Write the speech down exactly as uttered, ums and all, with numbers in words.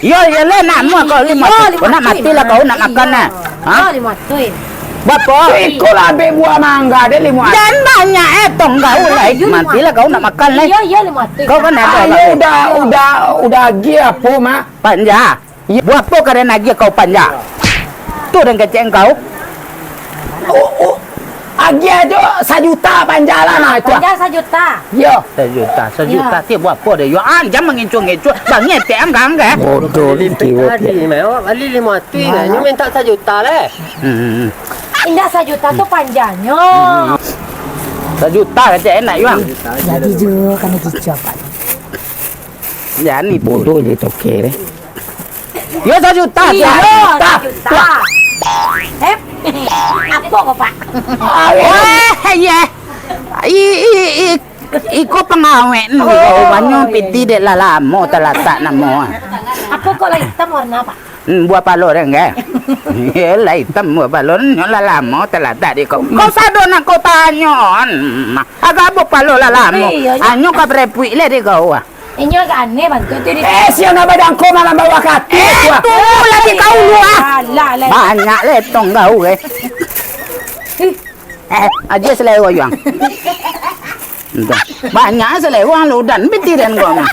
Iyo, iyo lah, nak muak kau limo atuih. Kau nak mati lah, kau nak makan lah. Ha? Iyo, limo atuih. Bapo? Iko lah abih buah mangga deh, limo atuih. Jan banyak eh, tong kau lah. Iyo, limo atuih. Mati lah kau nak makan lah. Iyo, iyo, limo atuih. Kau kan ado lah. Ayo, udah, udah, udah agiah apo, Mak? Panja. Iyo. Buah apo karen agiah kau panja? Tu den kecek kau. Oh, oh. Agiah jo sajuta panja lah, nah, itu. Panja sajuta. Iyo. Sajuta, sajuta. Iyo. Ti buah apo deh? Yo, ah, jan mangecuah-ngecuah. Bangetek angkang, eh? Bodoh, tadi, meh, awak bali limo atuih, nah, nyo minta sajuta leh. Hmm. Indak, sajuta tu panjanyo. Hmm. Sajuta kecek enak, Yuang. Jadi jo, kana kicau, Pak. Jan ni bodoh je toke deh. Yo, sajuta. Iyo, sajuta. Sajuta. Eh, apo ko, Pak? Wah, iyo. I, i, i, iko pangawek ni, oh, rumonyo piti dek lah lamo talatak namo. Apo ko lah itam warna, Pak? Hmm, buah palo deh, enggak? Iyo lah itam buah palo, nyo lah lamo talatak di kau. Kau sado nak kau tanyo, hmm, agak buah palo lah lamo. Iyo, iyo. Anyo ka berepuik leh di kau, ah. Inyo agak aneh bantuak tu di. Eh, siang nak badangko malam bawah kaki. Eh, tu lagi kau lu, ah. Alah, alah. Banyak leh tong kau, eh. Eh, aja selero, Yuang. Entah. Banyak selero lu dan pitiran kau ni.